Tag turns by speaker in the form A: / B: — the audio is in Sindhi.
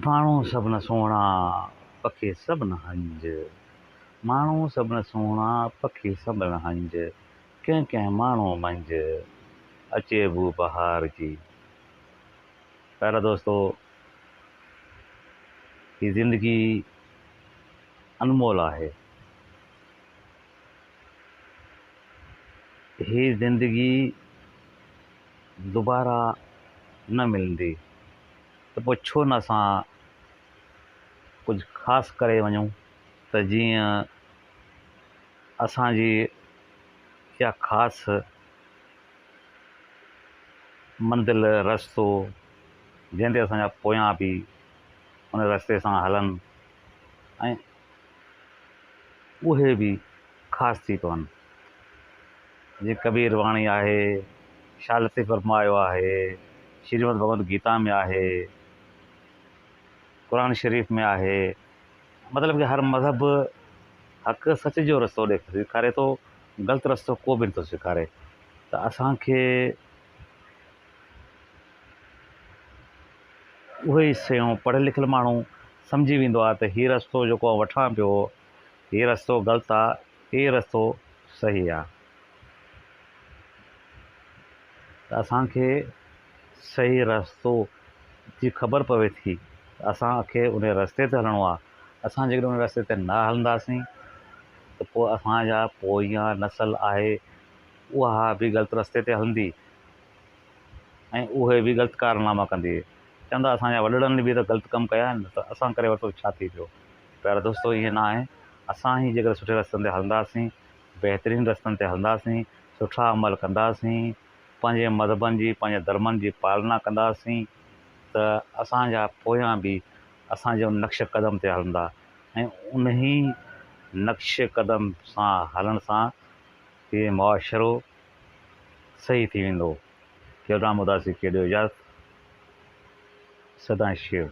A: ماڻهو سڀ نه سهڻا، پکي سڀ نه هنج. ماڻهو سڀ نه سهڻا، پکي سڀ نه هنج. ڪنهن ڪنهن ماڻهو منجهه، اچي بوء بهار جي. پيارا دوستو! هي زندگي انمول آهي. هي زندگي دوباره نه ملندي ته پوء ڇو نه اسان ڪجهه خاص ڪري وڃون ته جيئن اسان جي اها خاص منزل رستو جنهن تي اسان جا پويان به ان رستي سان هلن ۽ اهي به خاص ٿي پون. جيئن ڪبير واڻي آهي، شاهه لطيف فرمايو آهي، شريمد ڀڳوت گيتا ۾ آهي، قرآن شريف ۾ آهي، مطلب ڪه هر مذهب حق سچ جو رستو ڏيکاري ٿو، غلط رستو ڪو به نٿو سيکاري ته اسان کي اهي ئي شيون پڙهيل لکيل ماڻهو سمجهي ويندو آهي ته هي رستو جيڪو آئون وٺان پيو هي رستو غلط آ هي رستو صحيح آ ته اسان کي صحيح رستو جي خبر پوي ٿي ته اسان کي ان رستي تي هلڻو آ اسان جيڪڏهن ان رستي تي نه هلنداسين ته پوء اسان جا پويان نسل آهي اها به غلط رستي تي هلندي ۽ اهي به غلط ڪارناما ڪندي چوندا اسان جا وڏڙن به ته غلط ڪم ڪيا آهن ته اسان ڪري ورتو ته ڇا ٿي پيو. پيارا دوستو ائين نه آهي اسان ئي جيڪڏهن سٺي رستن تي هلنداسين بهترين رستن تي هلنداسين سٺا عمل ڪنداسين پنهنجي مذهبن جي پنهنجي ڌرمن جي پالنا ڪنداسين ته اسان جا پويان به اسان جي ان نقش قدم تي هلندا ۽ انهي نقش قدم سان هلڻ سان هي معاشرو صحيح ٿي ويندو. کيلرام اداسي کي ڏيو اجازت. سدائين شيو.